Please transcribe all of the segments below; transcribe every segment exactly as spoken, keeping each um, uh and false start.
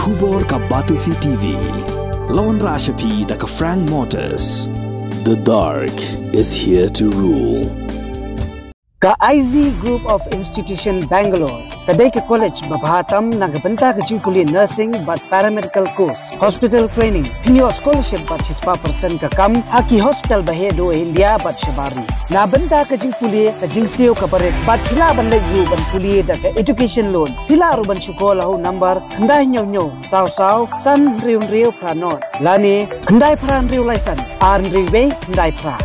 Khubor ka Batesi T V. La wanrah sha phi da ka Frank Motors. The dark is here to rule. Ka I Z Group of Institution Bangalore ka dei ka college ba bha tam na ka bynta ka jingpule nursing bad paramedical course, hospital training. Phin ïoh scholarship bad shispah percent ka kam ha ki hospital ba heh duh ha India bad shabar ri. Na bynta ka jingpule ka jingsiew kaba rit bad phi lah ban leit ruh ban pule da ka education loan. Phi lah ruh ban shu call ha u number khyndai hynñiew hynñiew saw saw san hynriew hynriew phra nod lane khyndai phra hynriew lai san ar hynriew wei khyndai phra.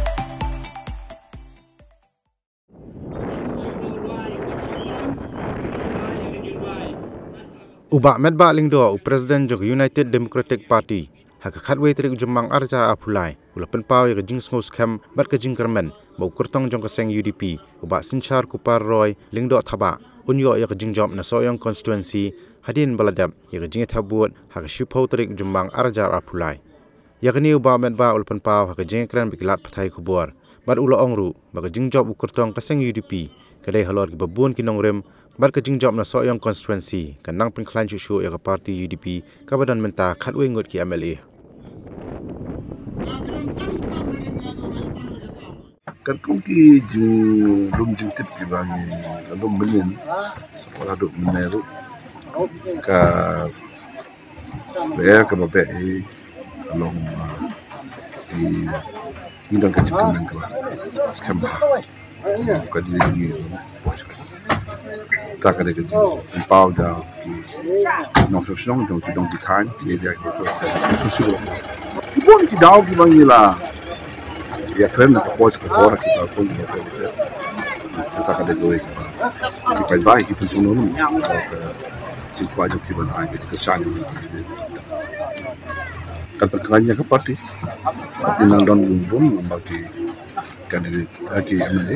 U Bah Metbah Lyngdoh, u President jong ka United Democratic Party, ha ka khatwei tarik u Jymmang arhajar arphew lai, u la pynpaw ïa ka jingsngewskhem bad ka jingkyrmen ba u kyrtong jong ka seng U D P, u Bah Synshar Kupar Roy Lyngdoh Thabah, un ïoh ïa ka jingjop na Sohiong constituency hadien ba la dep ïa ka jingïathep vote ha ka shiphew tarik u Jymmang arhajar arphew lai. Ïa kane u Bah Metbah u la pynpaw ha ka jingïakren bad ki lad pathai khubor bad u la ong ruh ba ka jingjop u kyrtong ka seng U D P ka dei halor kiba bun ki nongrim bad ka jingjop na Sohiong constituency kan nang pynkhlaiñ shuh shuh ïa ka party U D P kaba don mynta khatwei ngut ki M L A. Katkum ki jinglum jingtip kiba ngi la lum mynnin, la duk mynne ruh ka Beh, kaba beh i ka long, ah, i ngi don ka jingkyrmen kaba skhem bha. Ka dei jong ngi ruh poi sha ka. Ta ka dei ka jingpynpaw da ki nongshong shnong jong ki dong ki thaiñ ki area kiba poi sha ka. Ki bun ki daw kiba ngi la ïakren na ka poi sha ka por kiba poi kiba poi. Ta ka dei kawei kaba ki paidbah ki pynshong nongrim. Ka jingkwah jong ki ban ai ka jingkyrshan. Kan pynkhlaiñ ïa ka party. Party nang don bun bun namar ki candidate, eh, ki M L A.